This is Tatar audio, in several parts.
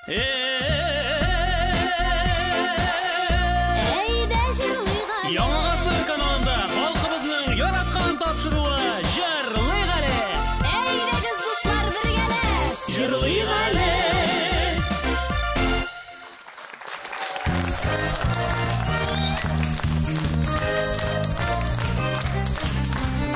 Әйдә җырлыйк әле. Яңа гасыр каналында халкыбызның яраткан тапшыруы Җырлыйк әле. Әйдәгез, дуслар, бергәләп Җырлыйк әле.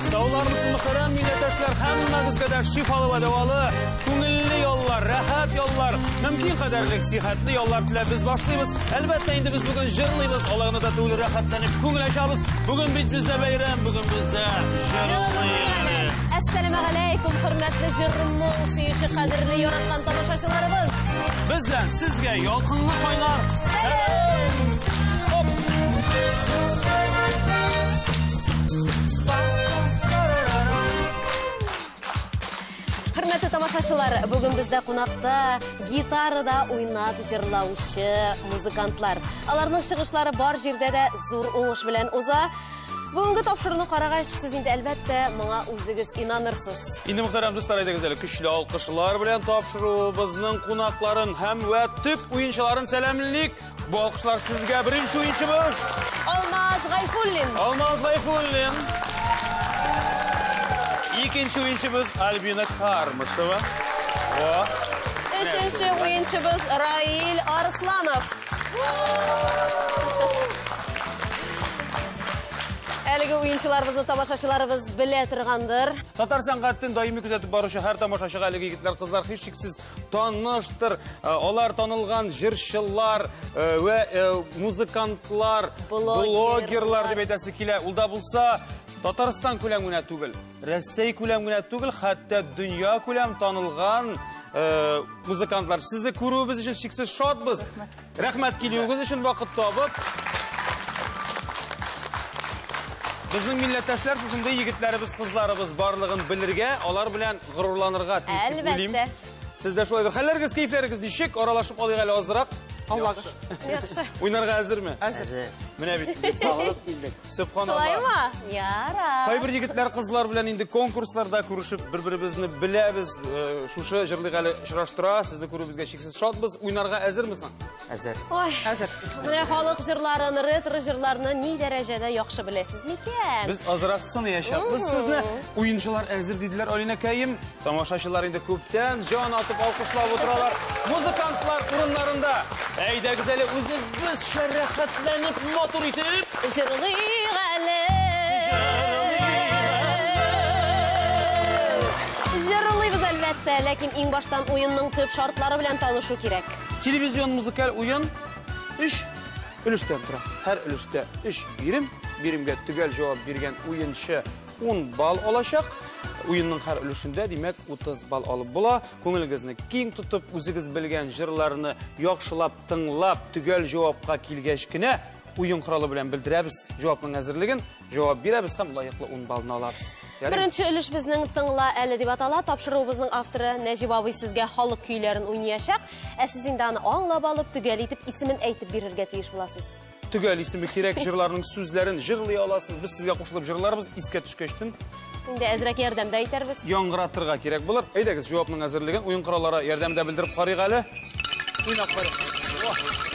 Саулармысыз, мөхтәрәм милләттәшләр, һәммәгезгә дә шифалы вә дәвалы, күңелле яллар, рәхәт яллар, мөмкин кадәрлек сихәтле яллар теләп без башлыйбыз. Әлбәттә, инде без бүген җырлыйбыз, алай гына да түгел, рәхәтләнеп күңел ачабыз. Бүген бит бездә бәйрәм, бүген бездә җырлыйк әле. Әссәламегаләйкүм, хөрмәтле җыр-моң сөюче, кадерле яраткан тамашачыларыбыз. Бездән сезгә ялкынлы кайнар сәлам. Оп! Хөрмәтле тамашачылар, бүген бездә кунакта гитарада уйнап җырлаучы музыкантлар. Аларның чыгышлары бар җирдә дә зур уңыш белән уза. Бүгенге тапшыруны карагач, сез инде әлбәттә моңа үзегез инанырсыз. Инде мөхтәрәм дуслар, әйдәгез әле көчле алкышлар белән тапшыруыбызның кунакларын һәм вә төп уенчыларын сәламлик. Бу алкышлар сезгә. Беренче уенчыбыз Алмаз Гайфуллин. Алмаз Гайфуллин. Икенче уенчыбыз Альбина Кармышева. О. Өченче уенчыбыз Раил Арсланов. Әлеге уенчыларыбызны тамашачыларыбыз белә торгандыр. Татар сәнгатен даими күзәтеп баручы һәр тамашачыга әлеге егетләр, кызлар һичшиксез таныштыр. Алар танылган җырчылар, вә музыкантлар, блогерлар дип әйтәсе килә. Ул да булса Татарстан күләм генә түгел, Рәсәй күләм генә түгел, хәтта дөнья күләм танылган музыкантлар. Сезне күрүебез өчен чиксез шатбыз. Рәхмәт килүегез өчен вакыт табып. Безнең милләттәшләр шушындый егетләребез, кызларыбыз барлыгын белергә, алар белән горурланырга тиеш дип уйлыйм. Әлбәттә. Сез дә шулайдыр. Хәлләрегез, кәефләрегез ничек? Аралашып алыйк әле азрак. Аллага шөкер. Яхшы. Уйнарга әзерме? Әзер. Менә бит. Сагынып килдек. Сөбханалла. Шулаймы? Ярар. Кайбер егетләр, кызлар белән инде конкурсларда күрешеп, бер-беребезне беләбез. Шушы җырлыйк әле очраштыра. Сезне күрүебезгә чиксез шатбыз. Уйнарга әзерме соң? Әзер. Ой. Әзер. Менә халык җырларын, ретро җырларны ни дәрәҗәдә яхшы беләсез микән? Без азрак сыныячакбыз сезне. Уенчылар әзер диделәр, Алина Кәем. Тамашачылар инде күптән җан атып алкышлап утыралар. Музыкантлар урыннарында. Әйдәгез әле үзебезчә рәхәтләнеп, матур итеп җырлыйк әле. Җырлыйбыз әлбәттә, ләкин иң баштан уенның төп шартлары белән танышу кирәк. Телевизион музыкаль уен 3 өлештән тора. Һәр өлештә 3 бирем. Биремгә төгәл җавап биргән уенчы 10 балл алачак. Уенның һәр өлешендә, димәк, 30 балл алып була. Күңелегезне киң тотып, үзегез белгән җырларны яхшылап тыңлап, төгәл җавапка килгәч кенә уен коралы белән белдерәбез җавапның әзерлеген, җавап бирәбез һәм лаеклы 10 баллны алабыз. Ярыймы? Беренче өлеш безнең Тыңла әле дип атала. Тапшыруыбызның авторы Нәҗип абый сезгә халык көйләрен уйнаячак. Ә сез инде аны аңлап алып, төгәл итеп исемен әйтеп бирергә тиеш буласыз. Төгәл исеме кирәк, җырларның сүзләрен җырлый аласыз. Без сезгә кушылып җырларбыз, искә төшкәчтен. Инде әзрәк ярдәм дә итәрбез. Яңгыратырга кирәк булыр. Әйдәгез, җавапның әзерлеген уен кораллары ярдәмдә белдереп карыйк әле. Уйнап карыйк.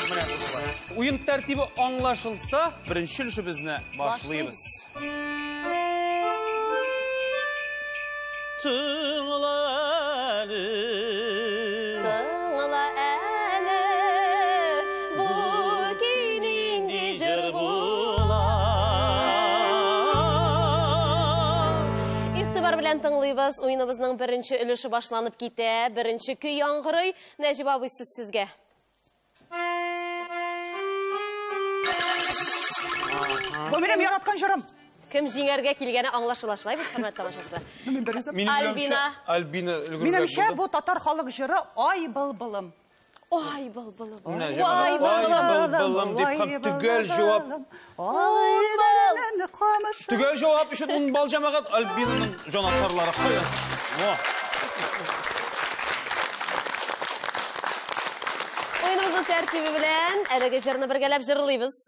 Менә шулай. Уен тәртибе аңлашылса, беренче өлешебезне башлыйбыз. Тыңла әле. Тыңла әле. Бу көй нинди җыр була? Игътибар белән тыңлыйбыз. Уеныбызның беренче өлеше башланып китә. Беренче көй яңгырый. Нәҗип абый, сүз сезгә. Бу минем яраткан җырым. Кем җиңәргә килгәне аңлашыла, шулай бит, хөрмәтле тамашачылар? Минем Альбина. Альбина өлгергән Минемчә, булды. бу татар халык җыры Ай былбылым. Ай былбылым. Менә Ай җәмәгать, былбылым. Ай былбылым дип һәм төгәл җавап. Ай былбылым. Төгәл җавап өчен 10 балл җәмәгать. Альбинаның җанатарлары каясы? Во. Уеныбызның тәртибе белән әлеге җырны бергәләп җырлыйбыз.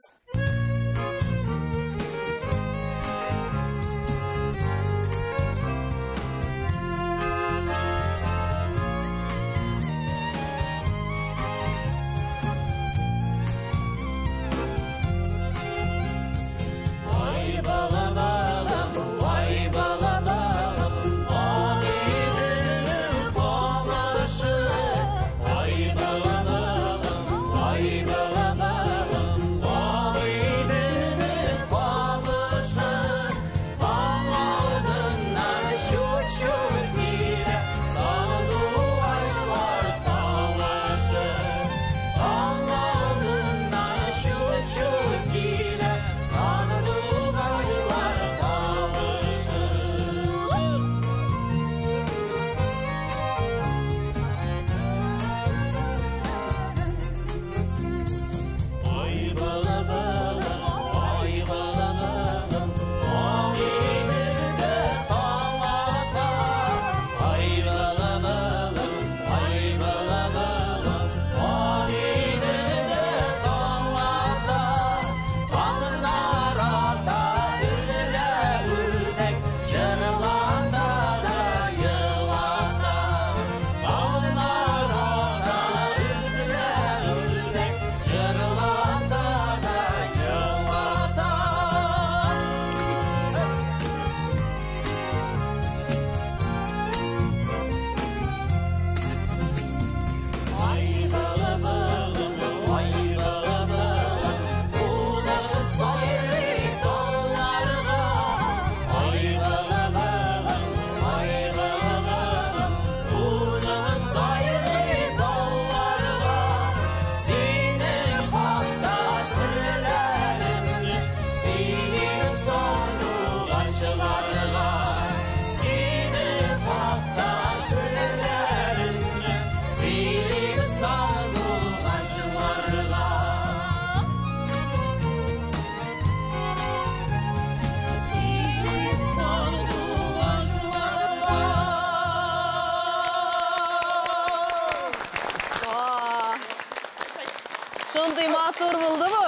Шундый матур булды бу.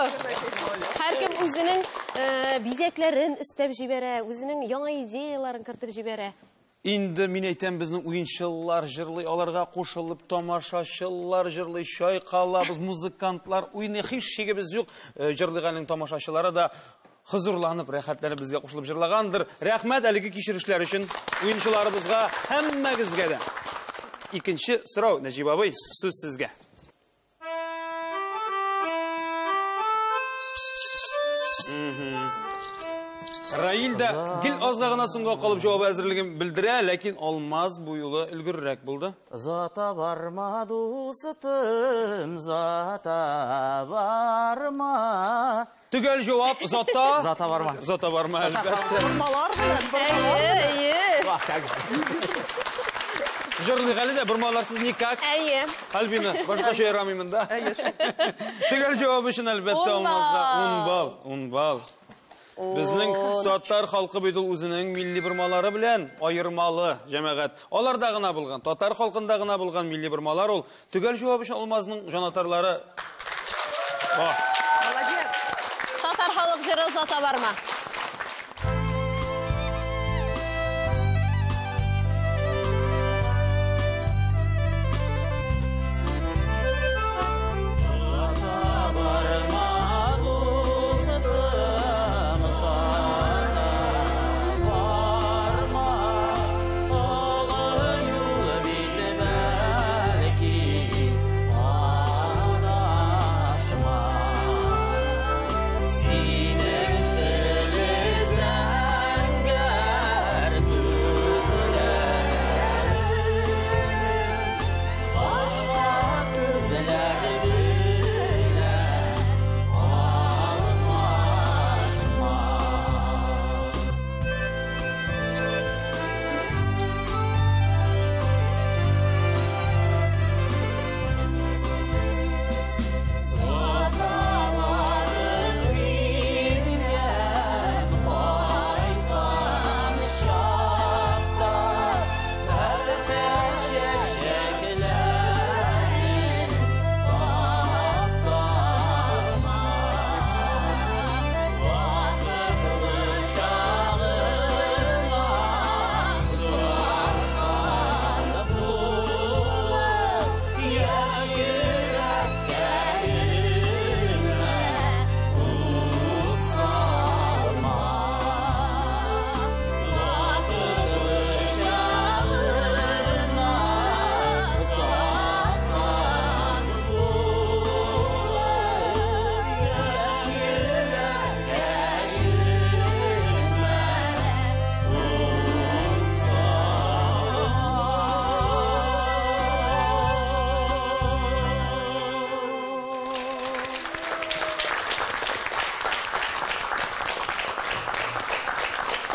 Һәркем үзенең бизәкләрен өстәп җибәрә, үзенең яңа идеяларын кертеп җибәрә. Инде мин әйтәм, безнең уенчылар җырлый, аларга кушылып тамашачылар җырлый, чайкалабыз, музыкантлар уйный, һич шигебез юк. Җырлыйганың тамашачылары да хозурланып, рәхәтләнеп безгә кушылып җырлагандыр. Рәхмәт әлеге кичерешләр өчен уенчыларыбызга, һәммәгезгә дә. Икенче сорау, Нәҗип абый, сүз сезгә. Раил дә гел азга гына соңга калып җавап әзерлеген белдерә, ләкин Алмаз бу юлы өлгеррәк булды. Зата барма, дустым, зата барма. Төгәл җавап, зата. Зата барма. Зата барма, әлбәттә. Бормалар белән, Әйе, әйе. Җырлыйк әле дә, бормаларсыз никак. Әйе. Альбина, башкача ярамый монда. Төгәл җавап өчен әлбәттә Алмазга 10 балл, 10 балл. Безнең татар халкы бит ул үзенең милли бормалары белән аермалы, җәмәгать. Аларда гына булган, татар халкында гына булган милли бормалар ул. Төгәл җавап өчен Алмазның җанатарлары. Молодец. Татар халык җыры озата барма.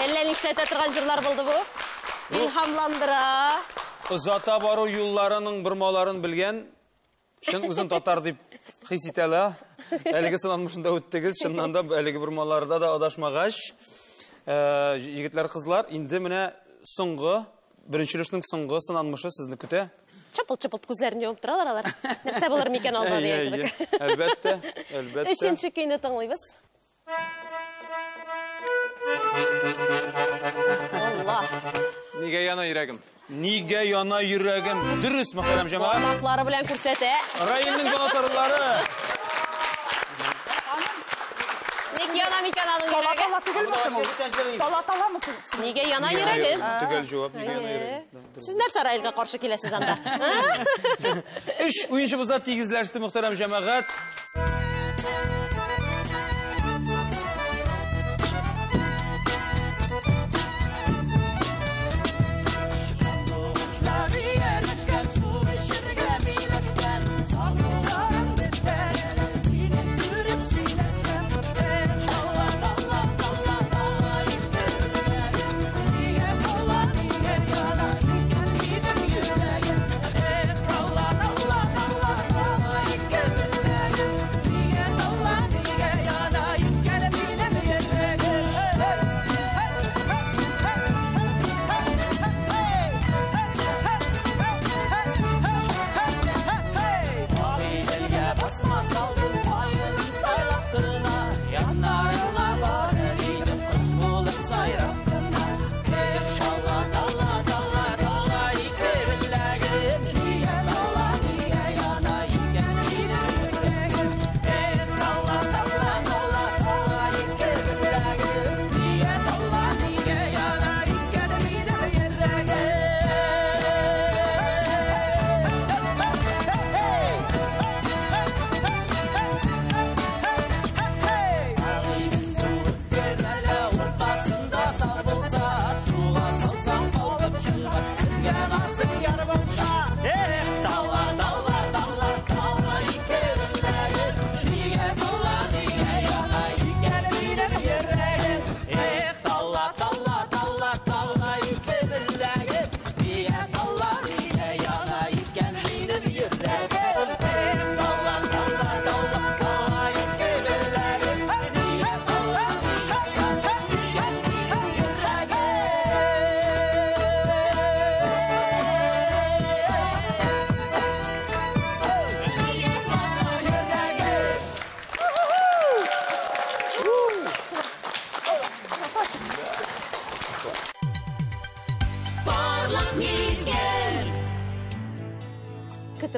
Әллә нишләтә торган җырлар булды бу? Илһамландыра. Озата бару юлларының бормаларын белгән, чын үзен татар дип хис итә ала. Әлеге сынатмышында үттегез, чыннан да әлеге бормаларда да адашмагач, егетләр, кызлар, инде менә соңгы, беренче өлешнең соңгы сынатмышы сезне көтә. Чапыл-чапыл күзләрен йомып торалар алар. Нәрсә булыр микән алда дигән кебек. Әлбәттә, әлбәттә. Өченче көйне тыңлыйбыз. Алла. Нигә яна йөрәгем? Нигә яна йөрәгем? Дөрес, мөхтәрәм җәмәгать. Бармаклары белән күрсәтә. Раилнең җанатарлары. Ник яна микән аның йөрәге? Тала-тала түгелме соң ул? Тала-таламы? Нигә яна йөрәгем? Төгәл җавап, нигә яна йөрәгем? Сез нәрсә Раилгә каршы киләсез анда? Өч уенчыбыз да тигезләште, мөхтәрәм җәмәгать. Yeah.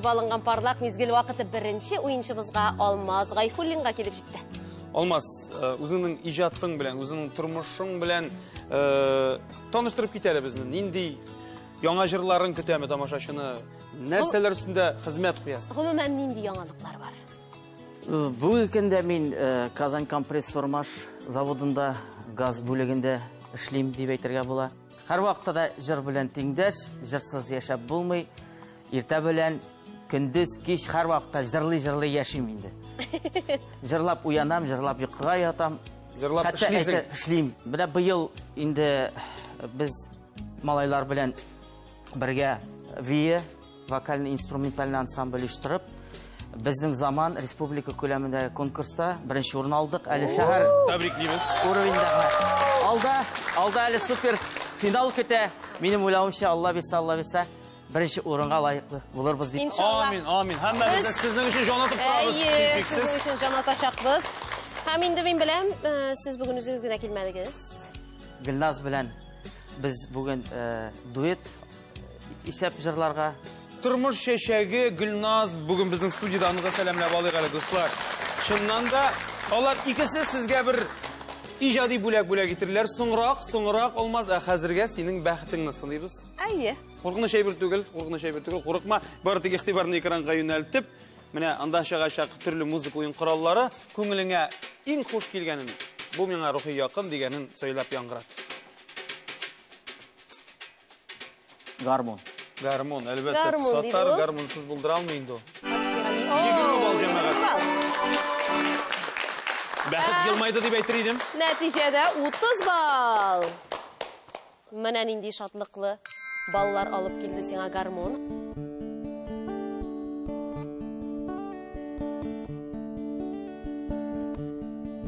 Көтеп алынган парлак мизгел вакыты беренче уенчыбызга Алмаз Гайфуллинга килеп җитте. Алмаз, үзеңнең иҗатың белән, үзеңнең тормышың белән таныштырып кит әле безне. Нинди яңа җырларың көтәме тамашачыны? Нәрсәләр өстендә хезмәт куясың? Гомумән, нинди яңалыклар бар? Бүгенге көндә мин Казан компрессормаш заводында газ бүлегендә эшлим дип әйтергә була. Һәр вакытта да җыр белән тиңдәш, җырсыз яшәп булмый. Иртә белән, көндез, кич һәр вакытта җырлый-җырлый яшим инде. Җырлап уянам, җырлап йокыга ятам. Җырлап эшлисең? Эшлим. Менә быел инде без малайлар белән бергә ВИА вокально-инструментальный ансамбль оештырып, безнең заман республика күләмендәге конкурста беренче урын алдык. Әле шәһәр Тәбриклибез. уровеньдә. Алда әле супер финал көтә. Минем уйлавымча, Алла бирсә, Алла бирсә, беренче урынга лаеклы булырбыз дип. Иншалла. Амин, амин. Һәммәбез дә сезнең өчен җан атып торабыз. Әйе, сезнең өчен җан атачакбыз. Һәм инде мин беләм, сез бүген үзегез генә килмәдегез. Гөлназ белән без бүген дуэт исәп җырларга. Тормыш чәчәге Гөлназ бүген безнең студияда, аны да сәламләп алыйк әле, дуслар. Чыннан да алар икесе сезгә бер иҗади бүләк бүләк итерләр. Соңрак, соңрак Алмаз, ә хәзергә синең бәхетеңне сыныйбыз. Әйе. Куркыныч әйбер түгел, куркыныч әйбер түгел. Курыкма, бары тик игътибарны экранга юнәлтеп, менә анда чыгачак төрле музыка уен кораллары күңелеңә иң хуш килгәнен, бу миңа рухи якын дигәнен сөйләп яңгырат. Гармун. Гармун, әлбәттә. Гармун, диде Татар ул. гармунсыз булдыра алмый инде ул. О, 20 балл, җәмәгать. балл. Бәхет елмайды дип әйтер идем. Нәтиҗәдә 30 балл. Менә нинди шатлыклы баллар алып килде сиңа гармун.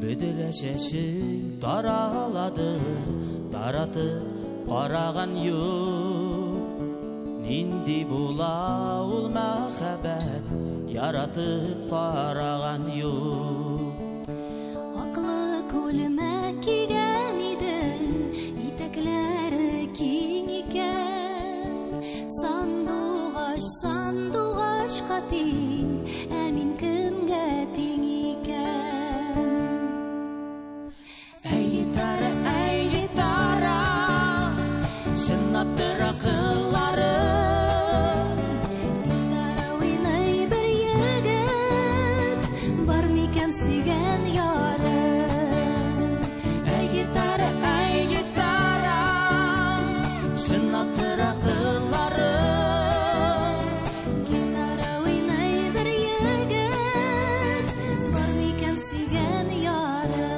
Бөдрә чәчең тараладыр, таратып караган юк. Нинди була ул мәхәббәт, яратып караган юк. Аклы күлмәк кигән идем, итәкләре киң икән. Сандугач, сандугачка тиң, ә мин кемгә тиң икән? Әй гитара, әй гитара, чынлап тора кыллары. Гитара уйный бер егет, бар микән сөйгән яры? Әй гитара, әй гитара, чынлап тора кыллары. Гитара уйный бер егет, бар микән сөйгән яры?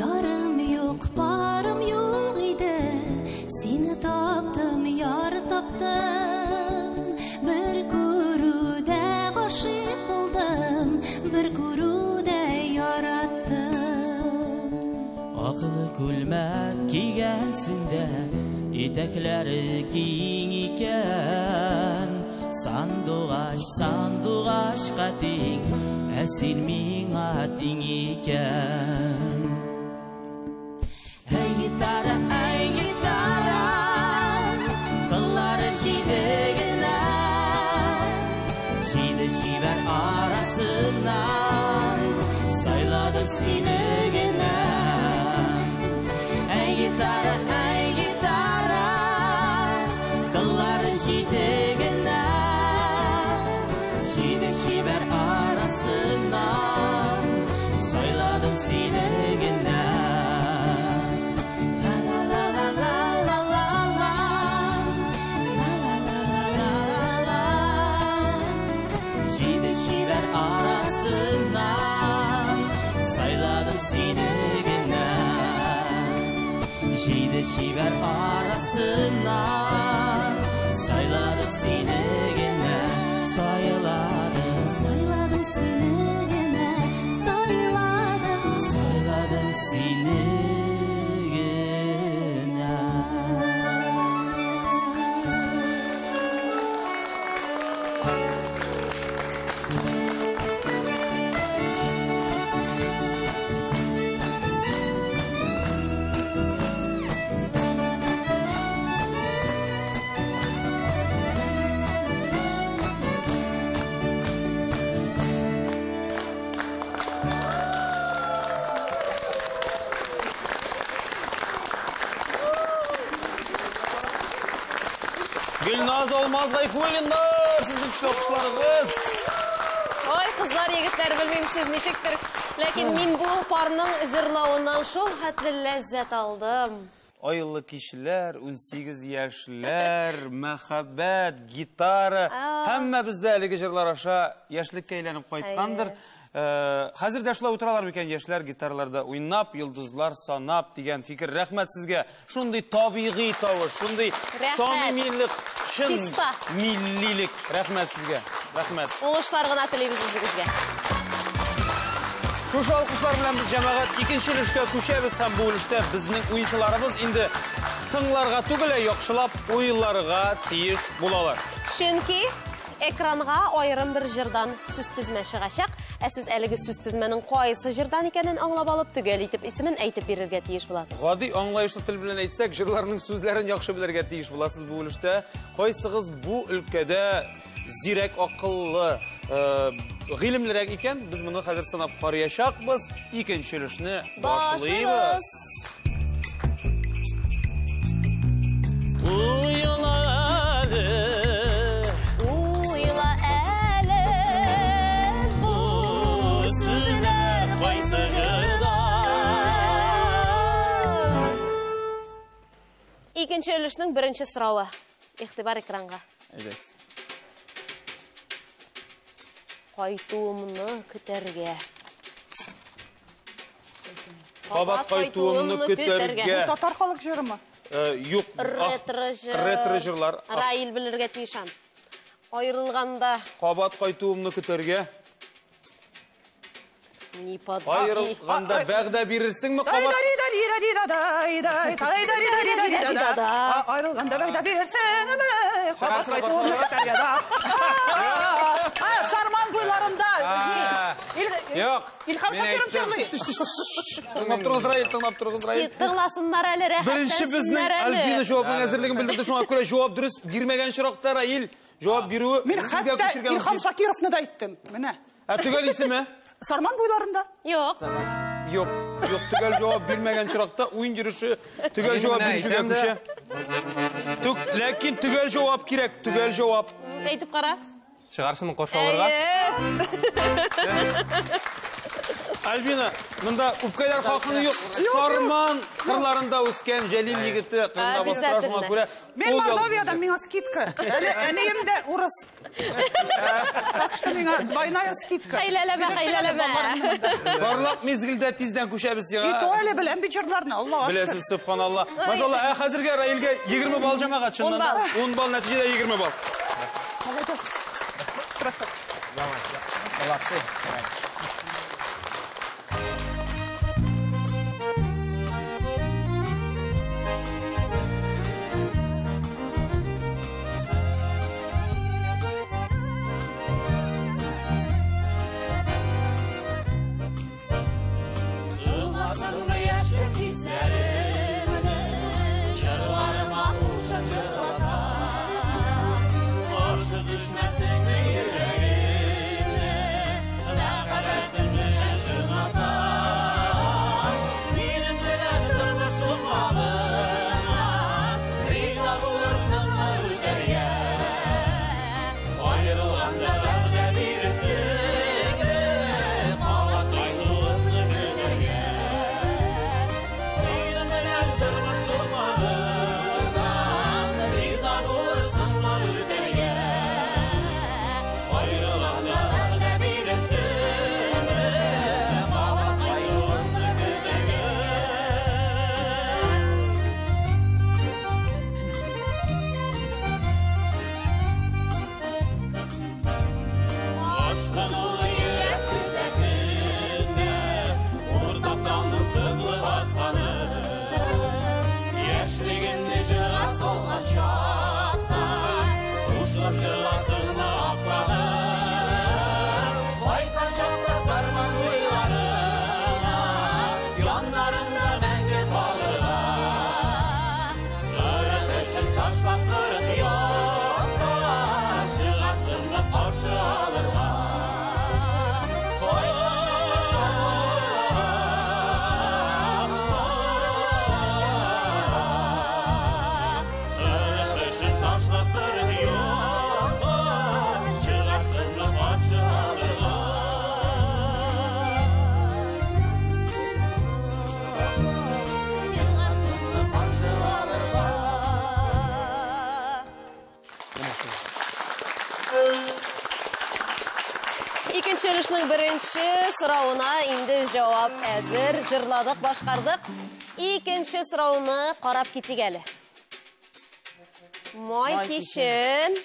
Ярым юк, парым юк иде, сине таптым, яр таптым. Бер күрүдә гашыйк булдым, бер күрүдә яраттым. Акылы күлмәк кигәнсең дә, итәкләре киң икән. Сандугач, сандугачка тиң, ә син миңа тиң икән. Әй гитара, әй гитара, кыллары җиде генә, җиде чибәр арасыннан сайладым сине генә. Әй гитара, әй гитара, кыллары җиде генә, җиде чибәр арасыннан сайладым сине генә. Ла-ла-ла-ла-ла-ла-ла, ла-ла-ла-ла-ла-ла. Җиде чибәр арасыннан сайладым сине генә. Җиде чибәр арасыннан сайладым сине генә, сайладым. Сайладым сине генә, сайладым. Сайладым сине генә. Гөлназ Гайфуллиннар, сезнең көчле алкышларыгыз. Ой, кызлар, егетләр, белмим сез ничектер, ләкин мин бу парның җырлавыннан шул хәтле ләззәт алдым. Айлы кичләр, 18 яшьләр, мәхәббәт, гитара. Һәммәбез дә әлеге җырлар аша яшьлеккә әйләнеп кайткандыр. Хәзер дә шулай утыралар микән яшьләр гитараларда уйнап, йолдызлар санап дигән фикер. Рәхмәт сезгә. Шундый табигый тавыш, шундый самимилек, чын миллилек. Рәхмәт сезгә. Рәхмәт. Уңышлар гына телибез үзегезгә. Шушы алкышлар белән без җәмәгать икенче өлешкә күчәбез һәм бу өлештә безнең уенчыларыбыз инде тыңларга түгел, ә яхшылап уйларга тиеш булалар. Чөнки экранга аерым бер җырдан сүз тезмә чыгачак, ә сез әлеге сүз тезмәнең кайсы җырдан икәнен аңлап алып, төгәл итеп исемен әйтеп бирергә тиеш буласыз. Гади аңлаешлы тел белән әйтсәк, җырларның сүзләрен яхшы белергә тиеш буласыз бу өлештә. Кайсыгыз бу өлкәдә зирәк, акыллы, гыйлемлерәк икән, без моны хәзер сынап караячакбыз. Икенче өлешне башлыйбыз. Уйла әле, уйла әле, бу сүзләр кайсы җырдан? Икенче өлешнең беренче соравы. Игътибар экранга. Әйдәгез. Кайтуымны көтәргә. Кабат кайтуымны көтәргә. Татар халык җырымы? Юк. Ретро җыр. Ретро җырлар. Раил белергә тиеш ан. Аерылганда. Кабат кайтуымны көтәргә. Не подводи. Аерылганда вәгъдә бирерсеңме кабат? Аерылганда вәгъдә бирерсеңме? Кабат кайтуымны көтәргә. Сарман буйларында. Юк. Илһам Шакиров җырлый. Тыңлап торыгыз, Раил, тыңлап торыгыз, Раил. Тыңласыннар әле, Беренче безнең рәхәтләнсеннәр әле. Альбина җавапның әзерлеген белдерде, шуңа күрә җавап дөрес бирмәгән очракта Раил җавап бирүе Мин сезгә хәтта күчергән Илһам мөмкин. Шакировны да әйттем. Менә. Ә төгәл исеме? Сарман буйларында. Юк. Юк, юк, төгәл җавап бирмәгән очракта уен йөреше төгәл җавап бирүчегә күчә. Түк, ләкин төгәл җавап кирәк, төгәл җавап. Әйтеп кара. Чыгарсың каршы алырга. Альбина, монда үпкәләр хакының юк. Сарман кырларында үскән Җәлил егете кырына бастыра, шуңа күрә. Мин Мордовиядан, миңа скидка. Әле әнием дә урыс. Так что миңа двойная скидка. Хәйләләмә, хәйләләмә. Барлык мизгелдә тиздән күчәбез сиңа. И то әле беләм бит җырларны, Аллаһ. Беләсез, субханалла. Машалла, ә хәзергә Раилгә 20 балл җәмәгать, чыннан да. 10 балл, нәтиҗәдә 20 балл. Молодец. Красавчик. Давай, молодцы. Ташлап кырык юлга, Икенче өлешнең беренче соравына инде җавап әзер. Җырладык, башкардык. Икенче сорауны карап китик әле. Май кичен.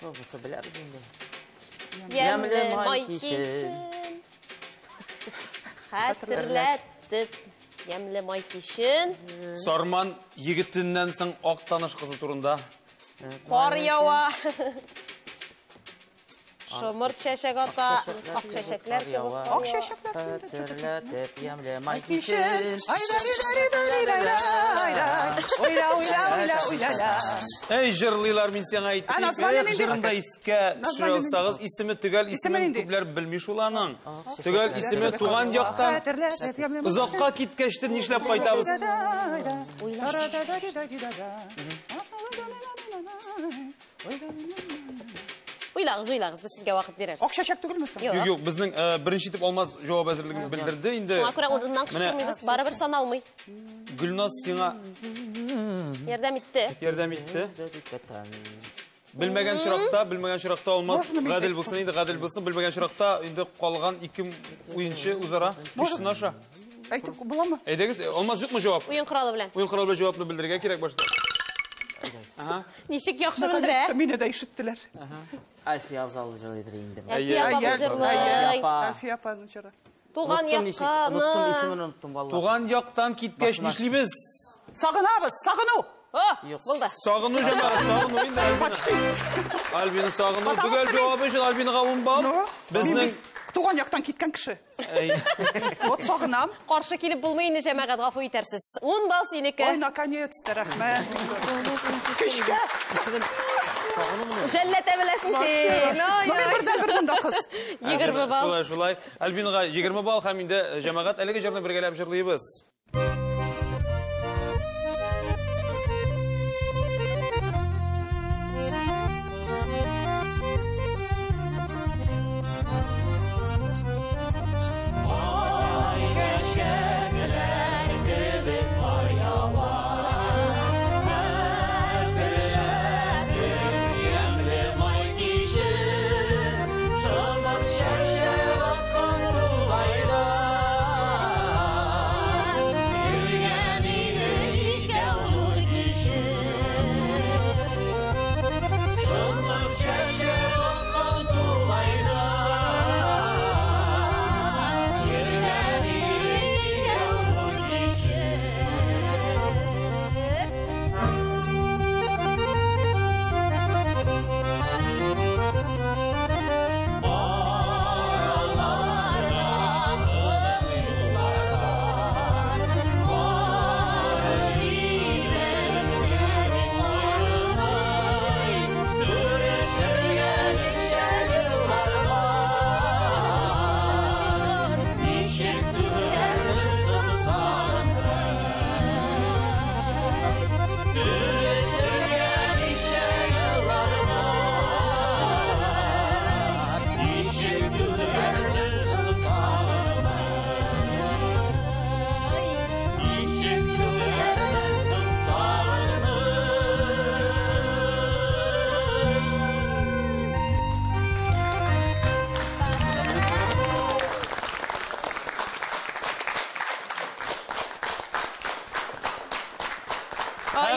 Бусы беләбез инде. Ямьле май кичен. Хәтерләтеп ямьле май кичен. Сарман егетеннән соң ак таныш кызы турында. Кар ява. Шомырт чәчәк ата, ак чәчәкләр кебек. Ак чәчәкләр. Хәтерләтеп ямьле май кичен. Әй, җырлыйлар, мин сиңа әйттем. Җырында искә төшерә алсагыз, исеме төгәл, исемен күпләр белми шул аның. Төгәл исеме туган яктан озакка киткәчтер нишләп кайтабыз? Уйлагыз, уйлагыз, без сезгә вакыт бирәбез. Ак чәчәк түгелме соң? Юк, юк, безнең беренче итеп Алмаз җавап әзерлеген белдерде инде. Шуңа күрә урыннан кычкырмыйбыз, барыбер саналмый. Гөлназ сиңа ярдәм итте. Ярдәм итте. Белмәгән чиракта, Алмаз гадел булсын инде, гадел булсын. Белмәгән чиракта инде калган ике уенчы үзара көч сынаша. Әйтеп буламы? Әйдәгез, Алмаз юкмы җавап? Уен коралы белән. Уен коралы белән җавапны белдерергә кирәк башта. Ничек яхшы белдерә? Мине дә ишеттеләр. Әлфия Абзалова җырлыйдыр инде. Әлфия апа җырлый. Әлфия апаның җыры. Туган якка. Оныттым исемен, оныттым валлаһи. Туган яктан киткәч нишлибез? Сагынабыз, сагыну. Булды. Сагыну җәмәгать, сагыну инде. Почти. Альбина сагыну. Төгәл җавабы өчен Альбинага 10 балл. Безнең туган яктан киткән кеше. Вот сагынам. Каршы килеп булмый инде, җәмәгать, гафу итәрсез. 10 балл синеке. Ой, наконец-то, рәхмәт. Көчкә. Жәлләтә беләсең син. Ну, мин бердән-бер монда кыз. 20 балл. Шулай, шулай. Альбинага 20 балл һәм инде җәмәгать әлеге җырны бергәләп җырлыйбыз.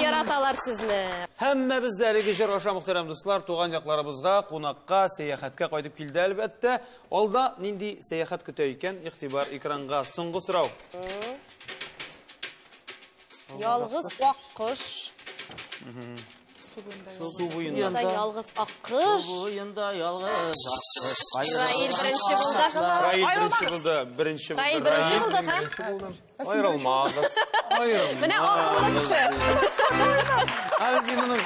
Яраталар сезне. Һәммәбез дә әлеге җыр аша, мөхтәрәм дуслар, туган якларыбызга, кунакка, сәяхәткә кайтып килде әлбәттә. Алда нинди сәяхәт көтә икән? Игътибар экранга. Соңгы сорау. Ялгыз аккош. Су буенда ялгыз аккош. Су буенда ялгыз аккош. Раил беренче булды. Раил беренче булды, беренче булды. Раил беренче булды, ха? Аерылмагыз. Менә акыллы кеше. Альбинаның.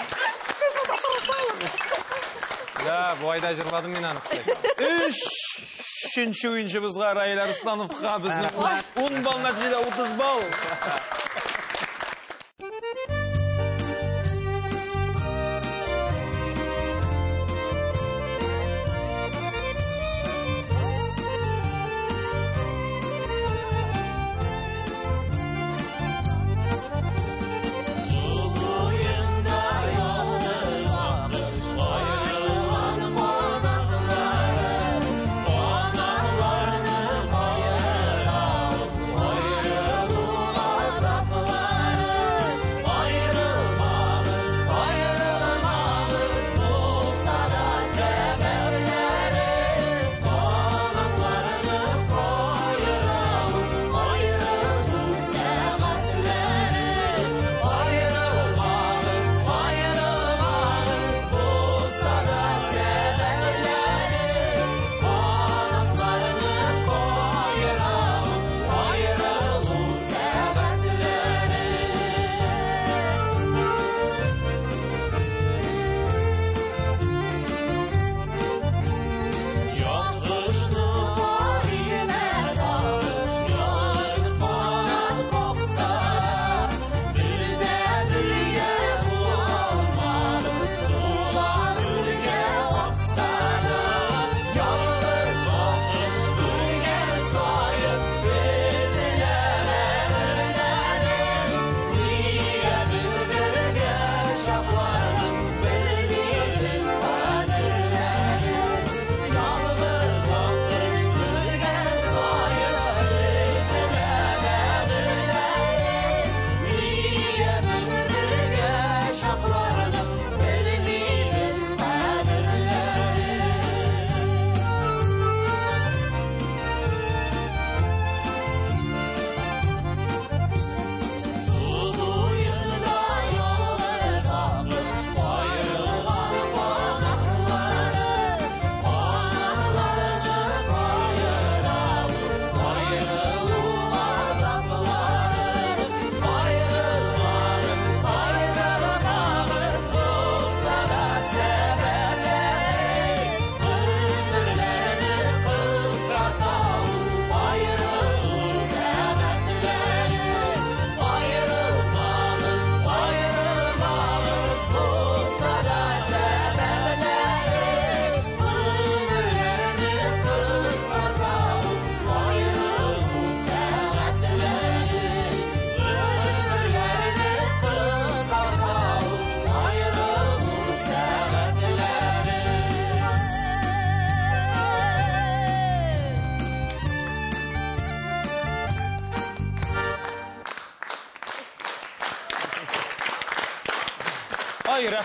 Да, бу айда җырладым мин аны. Өченче уенчыбызга Раил Арслановка безнең 10 балл нәтиҗәдә 30 балл. Ayrılgan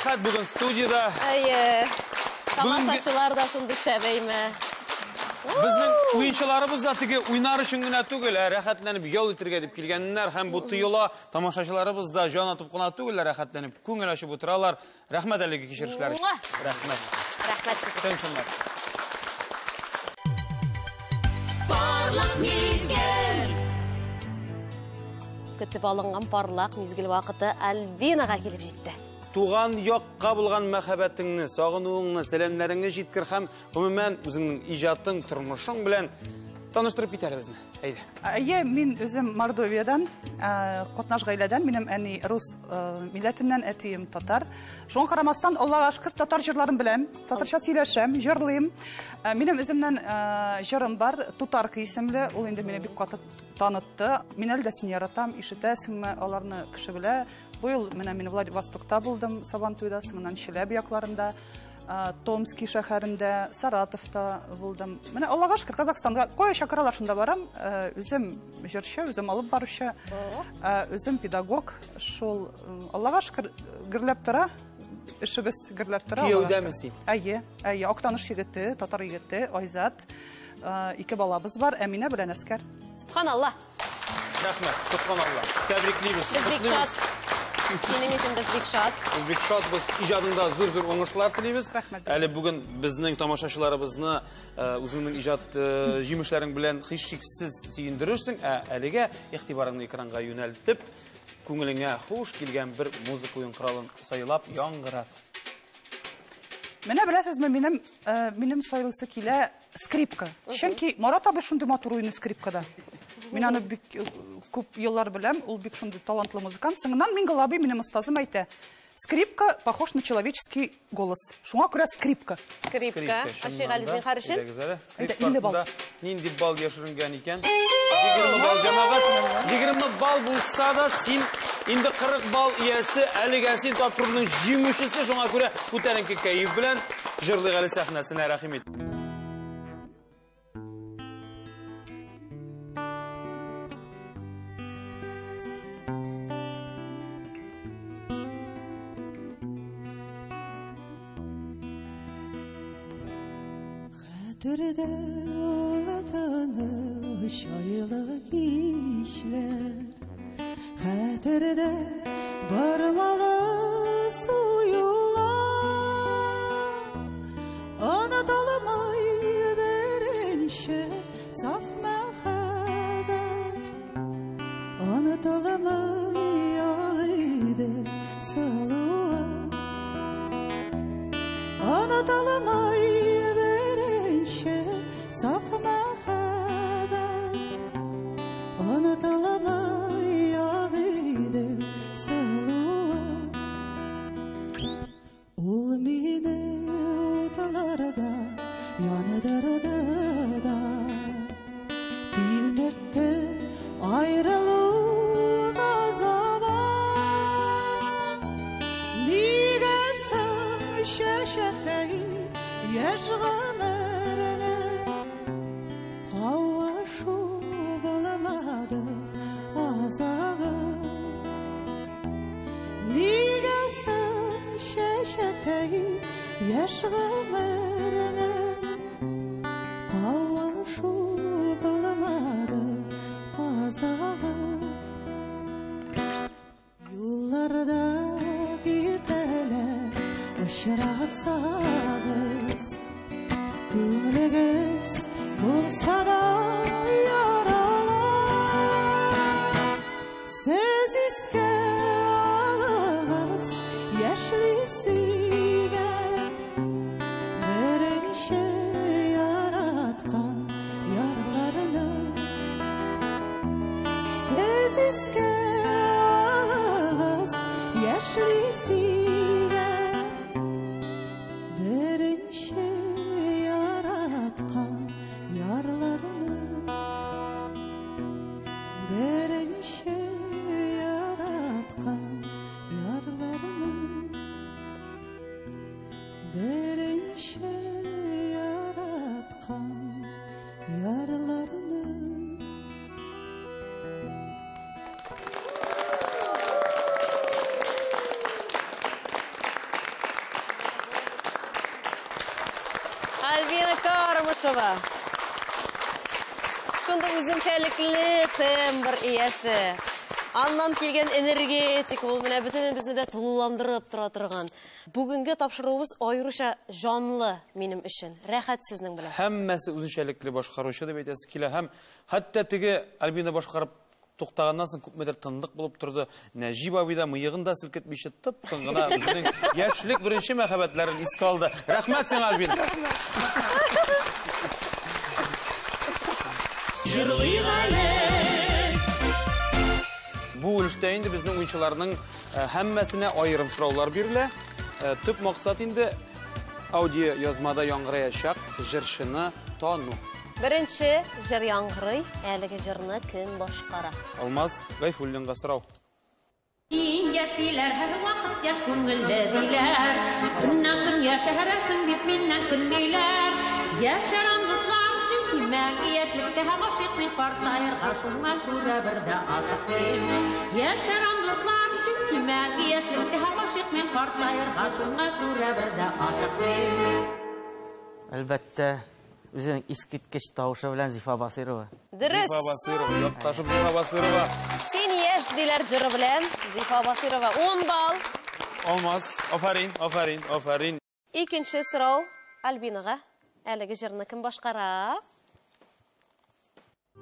рәхәт бүген студияда. Әйе. Тамашачылар да шундый шәбәйме. Безнең уенчыларыбыз да теге уйнар өчен генә түгел, ә рәхәтләнеп ял итәргә дип килгәннәр һәм бу тоела. Тамашачыларыбыз да җан атып кына түгел, рәхәтләнеп күңел ачып утыралар. Рәхмәт әлеге кичерешләр өчен. Рәхмәт. Рәхмәт сезгә. Тынчыннар. Парлак мизгел. Көтеп алынган парлак мизгел вакыты Альбинага килеп җитте. Туган якка булган мәхәббәтеңне, сагынуыңны, сәламнәреңне җиткер һәм гомумән үзеңнең иҗатың, тормышың белән таныштырып кит әле безне. Әйдә. Әйе, мин үзем Мордовиядан, катнаш гаиләдән, минем әни рус милләтеннән, әтием татар. Шуңа карамастан, Аллага шөкер, татар җырларын беләм, татарча сөйләшәм, җырлыйм. Минем үземнән җырым бар, Тутарка исемле, ул инде мине бик каты танытты. Мин әле дә сине яратам, ишетәсеңме, аларны кеше белә. Бу ел менә мин Владивостокта булдым, Сабантуйда, соңыннан Чиләбе якларында, Томский шәһәрендә, Саратовта булдым. Менә Аллага шөкер, Казахстанга кая чакыралар, шунда барам. Үзем җырчы, үзем алып баручы, үзем педагог. Шул Аллага шөкер, гөрләп тора, эшебез гөрләп тора. Кияүдәме син? Әйе, әйе, Актаныш егете, татар егете, Айзат. Ике балабыз бар, Әминә белән Әскәр. Субханалла. Рәхмәт, субханалла. Тәбриклибез. Без бик шат. Синең өчен без бик шат. Без бик шат, без иҗадыңда зур-зур уңышлар телибез. Рәхмәт. Әле бүген безнең тамашачыларыбызны үзеңнең иҗат җимешләрең белән һичшиксез сөендерерсең. Ә әлегә игътибарыңны экранга юнәлтеп, күңелеңә хуш килгән бер музыка уен коралын сайлап яңгырат. Менә беләсезме, минем сайлысы килә скрипка. Чөнки Марат абый шундый матур уйный скрипкада. Мин аны бик күп еллар беләм, ул бик шундый талантлы музыкант. Соңыннан Миңгол абый минем остазым әйтә: скрипка похож на человеческий голос. Шуңа күрә скрипка. Скрипка. Ашыйк әле зинһар өчен. Скрипка артында нинди балл яшеренгән икән? 20 балл, җәмәгать. 20 балл булса да, син инде 40 балл иясе, әлегә син тапшыруның җиңүчесе, шуңа күрә күтәренке кәеф белән җырлыйк әле сәхнәсенә, рәхим ит. Хәтердә улатаны шайлы кичләр, хәтердә бармалы суюлар, онытылмай беренче саф мәхәббәт, онытылмай Агыйдел сылуы, онытылмай беренче саф мәхәббәт, онытылмай Агыйдел сылуы. Ул мине утларда яндырды да, тилмертте айрылу газабы. Нигә соң чәчәктәй яшь гомерне кавышу булмады азагы? Нигә соң чәчәктәй яшь гомерне кавышу булмады азагы? Юлларда киртәләр очратсагыз, күңелегез булса да яралы, сез искә алыгыз яшьли сөйгән, беренче яраткан ярларны. Сез искә алыгыз яшьли сөйгән, беренче яраткан ярларны. Альбина Кармышева. Шундый үзенчәлекле тембр иясе. Аннан килгән энергетик ул менә бөтенебезне дә тулыландырып тора торган. Бүгенге тапшыруыбыз аеруча җанлы минем өчен. Рәхәт сезнең белән. Һәммәсе үзенчәлекле башкаручы дип әйтәсе килә һәм хәтта теге Альбина башкарып туктаганнан соң күпмедер тынлык булып торды. Нәҗип абый да мыегын да селкетмичә тып-тын гына үзенең яшьлек беренче мәхәббәтләрен искә алды. Рәхмәт сиңа, Альбина. Җырлыйк әле. Бу өлештә инде безнең уенчыларның һәммәсенә аерым сораулар бирелә. Төп максат инде аудио язмада яңгыраячак җырчыны тану. Беренче җыр яңгырый, әлеге җырны кем башкара? Алмаз Гайфуллинга сорау. Син яшь диләр, һәрвакыт яшь күңелле диләр. Көннән-көн яшәрәсең дип миннән көнлиләр. Яшәрәм, дуслар, чөнки мәңге яшьлеккә гашыйк мин, картаерга шуңа күрә бер дә ашыкмыйм. Яшәрәм, дуслар, чөнки мәңге яшьлеккә гашыйк мин, картаерга шуңа күрә бер дә ашыкмыйм. Әлбәттә, үзенең искиткеч тавышы белән Зифа Басыйрова. Дөрес. Зифа Басыйрова, якташым Зифа Басыйрова. Син яшь диләр җыры белән Зифа Басыйрова 10 балл. Алмаз, афәрин, афәрин, афәрин. Икенче сорау Альбинага. Әлеге җырны кем башкара?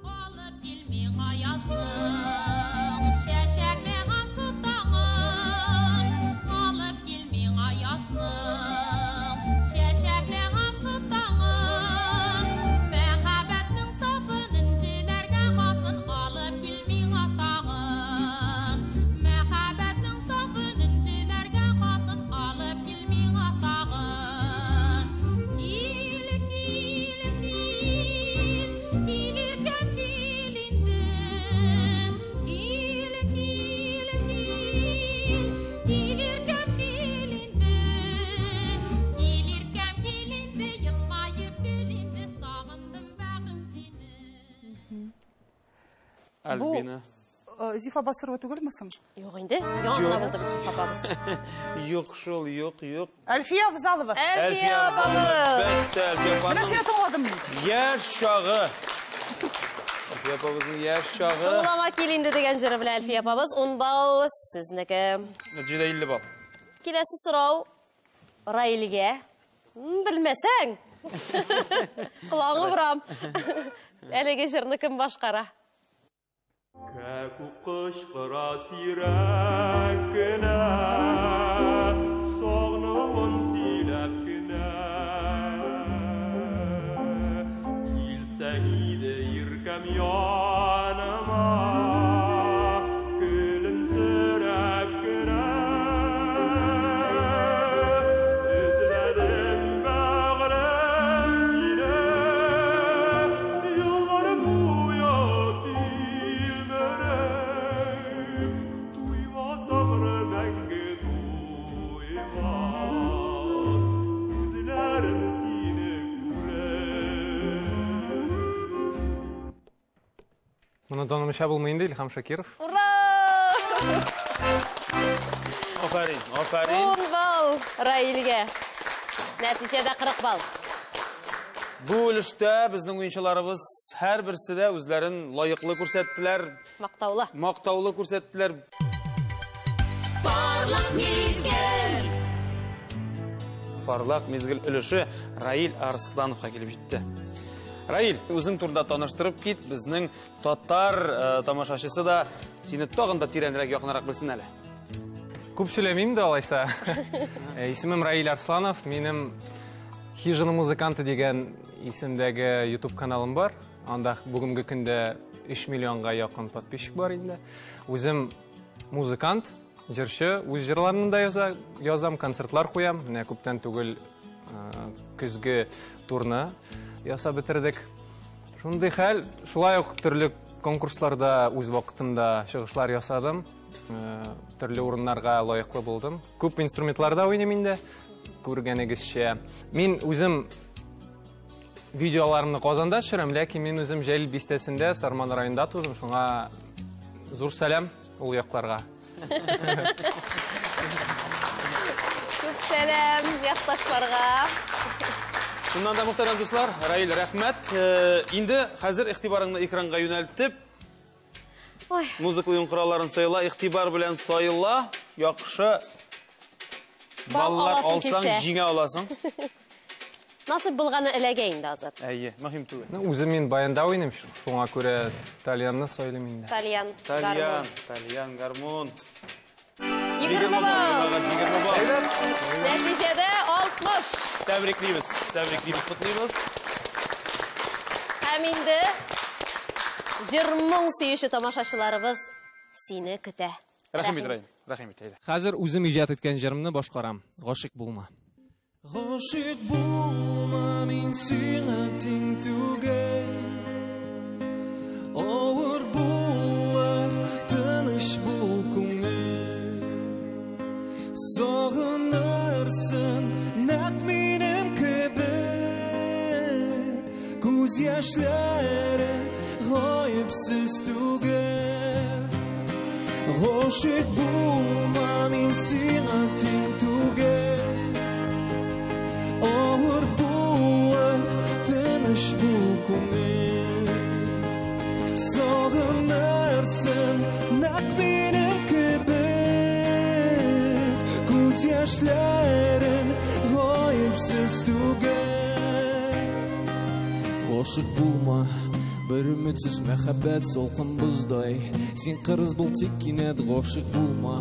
Алып кил миңа язның чәчәкле алсу таңын. Алып кил миңа язның чәчәкле алсу таңын. Мәхәббәтнең сафын энҗеләргә хасын алып кил миңа тагын. Мәхәббәтнең сафын энҗеләргә хасын алып кил миңа тагын. Кил, кил, кил, кил иркәм, кил инде. Кил, кил, кил, кил иркәм, кил инде. Кил иркәм, кил инде, елмаеп көл инде, сагындым бәгырем сине. Альбина. Зифа Басырова түгелме соң? Юк инде, яңа гына булды бит Зифа апабыз. Юк шул, юк, юк. Әлфия Авзалова. Әлфия апабыз. Әлбәттә, Әлфия Менә апаның сине тыңладым мин. яшь чагы. Әлфия апабызның яшь чагы. Соңлама кил инде дигән җыры белән Әлфия апабыз 10 балл сезнеке. Нәтиҗәдә 50 балл. Киләсе сорау Раилгә. Белмәсәң, колагыңны борам. Әлеге җырны кем башкара? Кәкүк кычкыра сирәк кенә, сагынуын сөйләп кенә. Килсәң иде иркәм яныма, көлемсерәп кенә. Эзләдем бәгърем сине, еллар буе тилмереп, туймас ахры мәңге туймас, күзләрем сине күреп. Моны танымыйча булмый инде, Илһам Шакиров. Ура! Афәрин, афәрин. 10 балл Раилгә. Нәтиҗәдә 40 балл. Бу өлештә безнең уенчыларыбыз һәрберсе дә үзләрен лаеклы күрсәттеләр, Мактаулы. мактаулы күрсәттеләр. Парлак мизгел. Парлак мизгел өлеше Раил Арслановка килеп җитте. Раил, үзең турында таныштырып кит, безнең татар тамашачысы да сине тагын да тирәнрәк, якынрак белсен әле. Күп сөйләмим дә алайса. Исемем Раил Арсланов, минем Хижина музыканты дигән исемдәге YouTube каналым бар. Анда бүгенге көндә 3 миллионга якын подписчик бар инде. Үзем музыкант, җырчы, үз җырларымны да язам, концертлар куям. Менә күптән түгел көзге турны ясап бетердек. Шундый хәл, шулай ук төрле конкурсларда үз вакытында чыгышлар ясадым. Төрле урыннарга лаеклы булдым. Күп инструментларда уйныйм инде, күргәнегезчә. Мин үзем видеоларымны Казанда төшерәм, ләкин мин үзем Җәлил бистәсендә, Сарман районында тудым, шуңа зур сәлам ул якларга. Күп сәлам якташларга. Шуннан да, мөхтәрәм дуслар, Раил, рәхмәт. Инде хәзер игътибарыңны экранга юнәлтеп, музыка уен коралларын сайла, игътибар белән сайла, яхшы баллар алсаң, җиңә аласың. Насыйп булганы эләгә инде, Азат. Әйе, мөһим түгел. Үзем мин баянда уйныйм, шуңа күрә тальянны сайлыйм инде. Тальян, гармун. Тальян, гармун. 20 балл. 20 балл. Нәтиҗәдә 60. Тәбриклибез, тәбриклибез, котлыйбыз. Һәм инде җыр-моң сөюче тамашачыларыбыз сине көтә. Рәхим ит, Раил, рәхим ит, әйдә. Хәзер үзем иҗат иткән җырымны башкарам. Гашыйк булма. Гашыйк булма, мин сиңа тиң түгел. Авыр булыр, тыныч бул күңел. Сагынырсың нәкъ минем кебек. Күз яшьләре гаепсез түгел. Гашыйк булма, мин сиңа тиң түгел. Авыр булыр, тыныч бул күңел. Сагынырсың нәкъ минем кебек. Күз яшьләрең гаепсез түгел. Гашыйк булма, бер өметсез мәхәббәт салкын боздай. Син кырыс бул, тик кинәт гашыйк булма.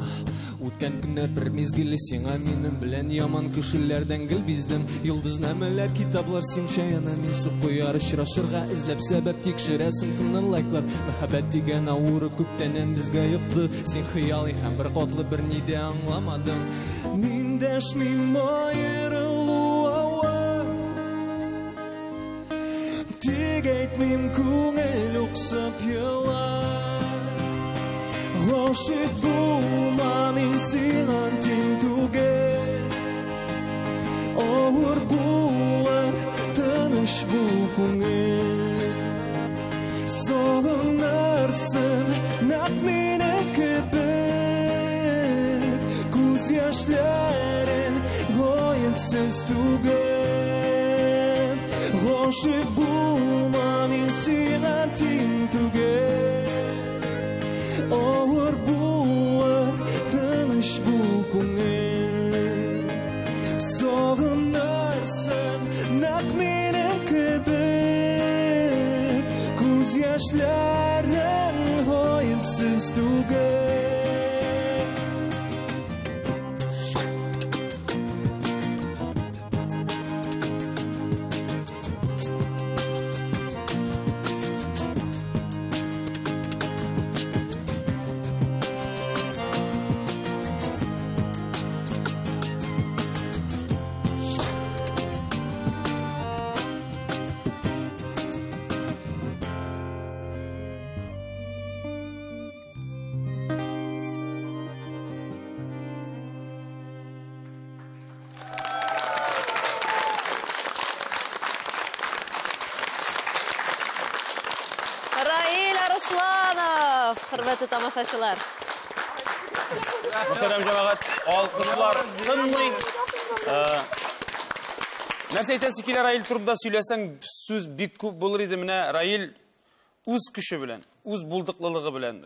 Үткән көннәр бер мизгеле сиңа минем белән яман кешеләрдән гел биздем. Йолдызнамәләр, китаплар, син чаяна, мин су кояр. Очрашырга эзләп сәбәп тикшерәсең тыннан лайклар. Мәхәббәт дигән авыру күптәннән безгә йокты. Син хыялый һәм бер катлы бер ни дә аңламадың. Мин дәшмим аерылу авыр. Тик әйтмим күңел уксып елар. Гашыйк булма, мин сиңа тиң түгел. Авыр булыр, тыныч бул күңел. Сагынырсың нәкъ мине кебек. Күз яшьләрең гаепсез түгел. Гашыйк булма, мин сиңа тиң түгел. Авыр булыр, тыныч бул күңел. Сагынырсың нәкъ мине кебек. Күз яшьләрең гаепсез түгел. Раил Арсланов, хөрмәтле тамашачылар. Мөхтәрәм җәмәгать, алкышлар тынмый. Нәрсә әйтәсе килә Раил турында сөйләсәң, сүз бик күп булыр иде. Менә Раил үз көче белән, үз булдыклылыгы белән,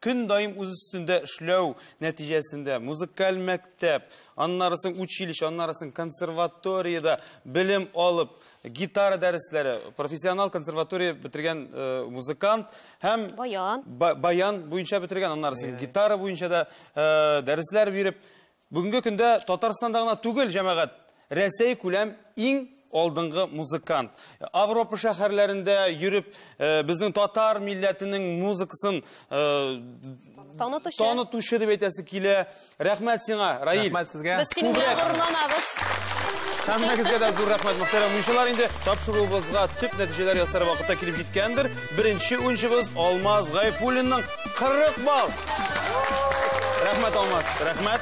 көн даим үз өстендә эшләү нәтиҗәсендә музыкаль мәктәп, аннары соң училище, аннары соң консерваториядә белем алып, гитара дәресләре, профессионал консерватория бетергән музыкант һәм баян. Баян буенча бетергән, аннары соң гитара буенча да дәресләр биреп, бүгенге көндә Татарстанда гына түгел, җәмәгать, Рәсәй күләм иң алдынгы музыкант. Авропа шәһәрләрендә йөреп, безнең татар милләтенең музыкасын танытучы. Танытучы дип әйтәсе килә. Рәхмәт сиңа, Раил. Рәхмәт сезгә. Без синең белән горурланабыз. Һәммәгезгә дә зур рәхмәт, мөхтәрәм уенчылар. Инде тапшыруыбызга төп нәтиҗәләр ясар вакытта килеп җиткәндер. Беренче уенчыбыз Алмаз Гайфуллинның 40 балл. Рәхмәт, Алмаз, рәхмәт.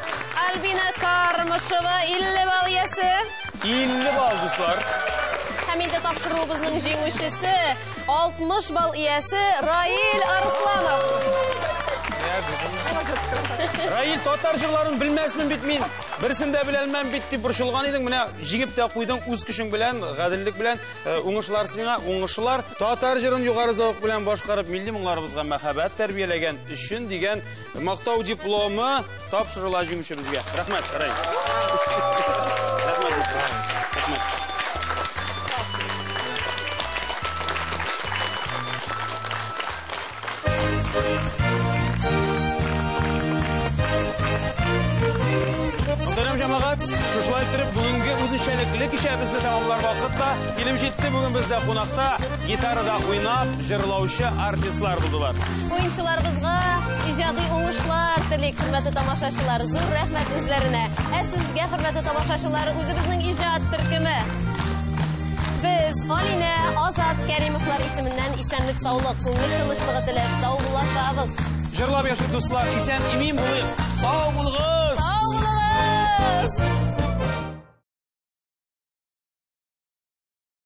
Альбина Кармышева 50 балл иясе. 50 балл, дуслар. Һәм инде тапшыруыбызның җиңүчесе 60 балл иясе Раил Арсланов. Молодец, красавчик. Раил, татар җырларын белмәсмен бит мин. Берсен дә беләлмәм бит дип борчылган идең. Менә җиңеп тә куйдың үз көчең белән, гаделлек белән. Уңышлар сиңа, уңышлар. Татар җырын югары зәвык белән башкарып, милли моңнарыбызга мәхәббәт тәрбияләгән өчен дигән мактау дипломы тапшырыла җиңүчебезгә. Рәхмәт, Раил. Рәхмәт, дуслар. Рәхмәт. Мөхтәрәм җәмәгать, шушылай иттереп бүгенге үзенчәлекле кичәбезне тәмамлар вакыт та килеп җитте. Бүген бездә кунакта гитарада уйнап җырлаучы артистлар булдылар. Уенчыларыбызга иҗади уңышлар телик, хөрмәтле тамашачылар. Зур рәхмәт үзләренә. Ә сезгә, хөрмәтле тамашачылар, үзебезнең иҗат төркеме. Без Алинә, Азат Кәримовлар исеменнән исәнлек, саулык, күңел тынычлыгы теләп саубуллашабыз. Җырлап яшик, дуслар, исән имин булыйк. Сау булыгыз! Сау булыгыз!